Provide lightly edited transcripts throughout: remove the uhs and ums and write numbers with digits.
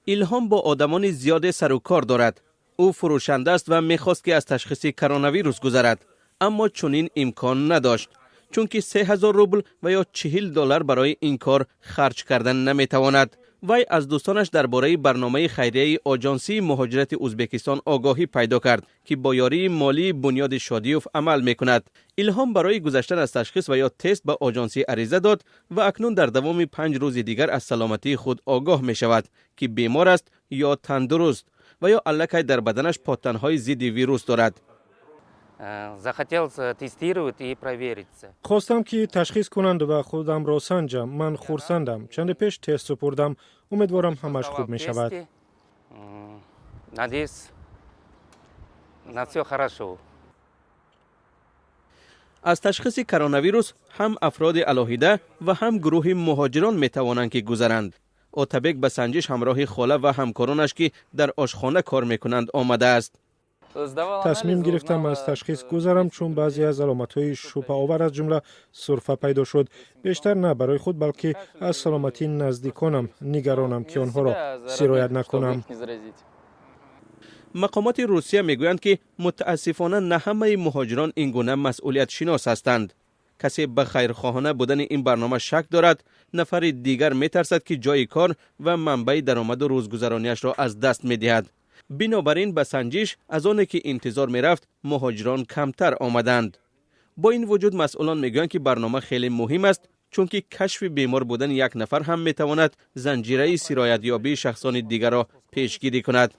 Илҳом бо одамони зиёде сару кор дорад. Ӯ фурӯшанда аст ва мехост, ки аз ташхиси коронавирус гузарад, аммо чунин имкон надошт, чунки 3000 рубл ва ё 40 доллар барои ин кор харҷ кардан наметавонад. Вай аз дӯстонаш дар бораи барномаи хайрияи Оҷонсии муҳоҷирати Ӯзбекистон огоҳӣ пайдо кард, ки бо ёрии молии Бунёди Шодиёв амал мекунад. Илҳом барои гузаштан аз ташхис ва ё тест ба оҷонсӣ ариза дод ва акнун дар давоми 5 рӯзи дигар аз саломатии худ огоҳ мешавад, ки бемор аст ё тандуруст ва ё аллакай дар баданаш подтанҳои зидди вирус дорад. Захотел тестировать и провериться. Хостам, ки ташхис кунанд ва худамро санҷам. Ман хурсандам, чанде пеш тест супурдам. Умедворам, ҳамаш хуб мешавад. Надеюсь на все хорошо. Аз ташхиси коронавирус ҳам афроди алоҳида ва ҳам гурӯҳи муҳоҷирон метавонанд, ки гузаранд. Отабек ба санҷиш ҳамроҳи хола ва ҳамкоронаш, ки дар ошхона кор мекунанд, омадааст. Тасмим гирифтам аз ташхис гузарам, чун баъзе аз аломатҳои шубҳаовар, аз ҷумла сурфа, пайдо шуд. Бештар на барои худ, балки аз саломатии наздиконам нигаронам, ки онҳоро сироят накунам. Мақомоти Русия мегӯянд, ки мутаассифона на ҳамаи муҳоҷирон ин гуна масъулиятшинос ҳастанд. Касе ба хайрхоҳона будани ин барнома шак дорад, нафари дигар метарсад, ки ҷои кор ва манбаи даромаду рӯзгузарониашро аз даст медиҳад. Бинобар ин ба санҷиш аз оне ки интизор мерафт, муҳоҷирон камтар омаданд. Бо ин вуҷуд масъулон мегӯянд, ки барнома хеле муҳим аст, чунки кашфи бемор будани як нафар ҳам метавонад занҷираи сироятёбии шахсони дигарро пешгирӣ кунад.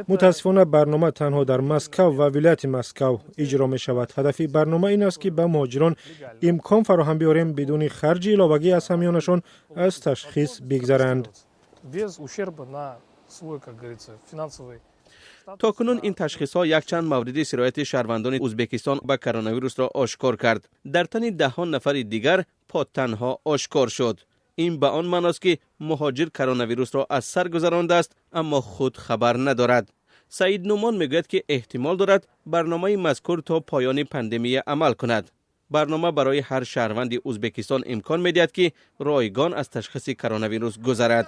Мутаассифона, барнома танҳо дар Москав ва вилояти Москав иҷро мешавад. Ҳадафи барнома ин аст, ки ба муҳоҷирон имкон фароҳам биёрем, бидуни харҷи иловагӣ аз ҳамёнашон аз ташхис бигзаранд. Без ущерба на свой, как говорится, финансовый. То кунун ин ташхисҳо якчанд мавриди сирояти шаҳрвандони Ӯзбекистон ба коронавирусро ошкор кард. Дар тани даҳон нафари дигар подтанҳо ошкор шуд. Ин ба он маъност, ки муҳоҷир коронавирусро аз сар гузарондааст, аммо худ хабар надорад. Саид Нумон мегӯяд, ки эҳтимол дорад барномаи мазкур то поёни пандемия амал кунад. Барнома барои ҳар шаҳрванди Ӯзбекистон имкон медиҳад, ки ройгон аз ташхиси коронавирус гузарад.